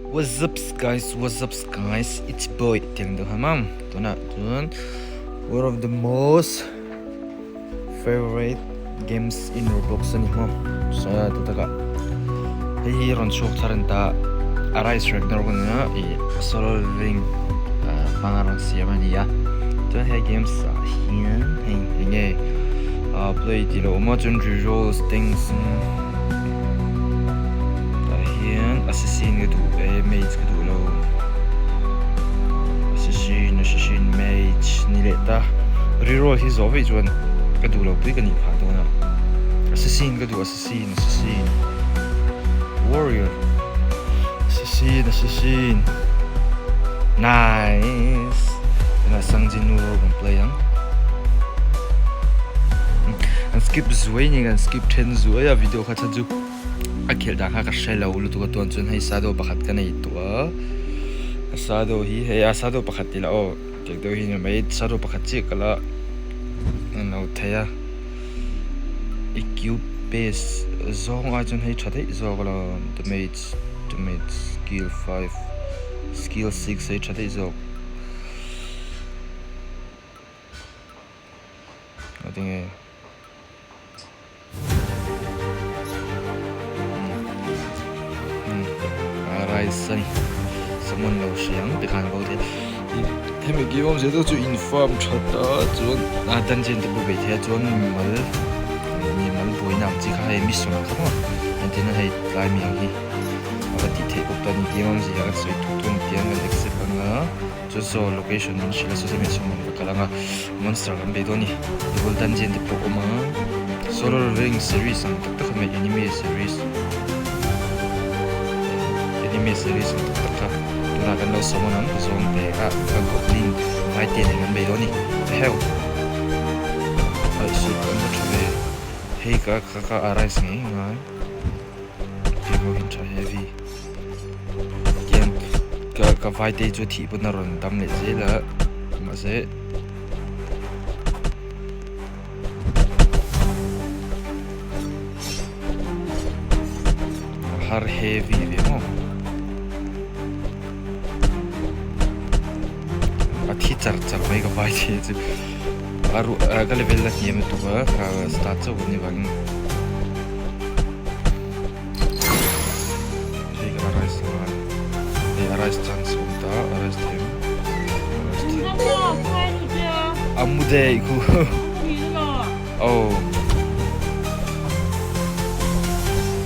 What's up guys, what's up guys, it's boy tiang deuh han mam tunah chuan one of the most favorite games in Roblox a ni maw saw ta takah hei hi rawn chhuak thar a ni ta Arise Ragnarok a ni a ih solo leveling hmanga rawn siam a ni a chuan he games ah hian hei eng nge ah play tih loh a awm a chuan reroll things. Tah hian assassin ka duh e mage ka duh lo assassin assassin mage ni leh ta reroll hi zawh veih chuan ka duh lo pui ka nih phah dawn a assassin ka duh assassin assassin warrior assassin assassin nice tunah sangjinu kan play ang. An skip zuai ni kan skip then zuai a video kha chhan chu a khelh dan kha ka hre lo lutuk a tuan chuan hei sado pakhat ka nei tawh a a sado hi hei a sado pakhat tih lah aw tiang deuh hi ni mai sado pakhat chiah ka la en lo thei a equip base zawng ai chuan hei tha daih zawk a lo damage damage skill 5 skill 6 hei tha daih zawk. Ngatinge Arise a ni summon lo hriang tikhan bo thei hemi game awmzia deuh chu in farm that a chuan a dungeon te pawh bei thei a chuan mimal mimal buaina ang chi kha hei mission kha maw entirna hei tlai mi ang hi a va tih theih bawk ta a ni game awmzia a sawi thut thut a ni tiang kan accept anga. Chu saw location min hrilh a saw saw hmeichhe hmun ka kal ang a monster kan bei dawn a ni devil dungeon te pawh a awm ang solo ring series ang tak tak a mai anime series anime series ang tak tak kha tunah kan lo summon ang zawng te a ka goblin vai te nen kan bei dawn a ni heu aih shit an va tha ve hei ka ka ka arise ngei ngai. Hei hi tha heavy tiang ka ka vai te chu thih pawn a rawn dam leh zel a mahse a har heavy ve maw a thi char char mai ka vai te chu a ruh ka level a hniam lutuk a start chauh a ni vangin. Hei ka rice a hei a rice chance awm ta a rice them a rice them a mu dei khu oh.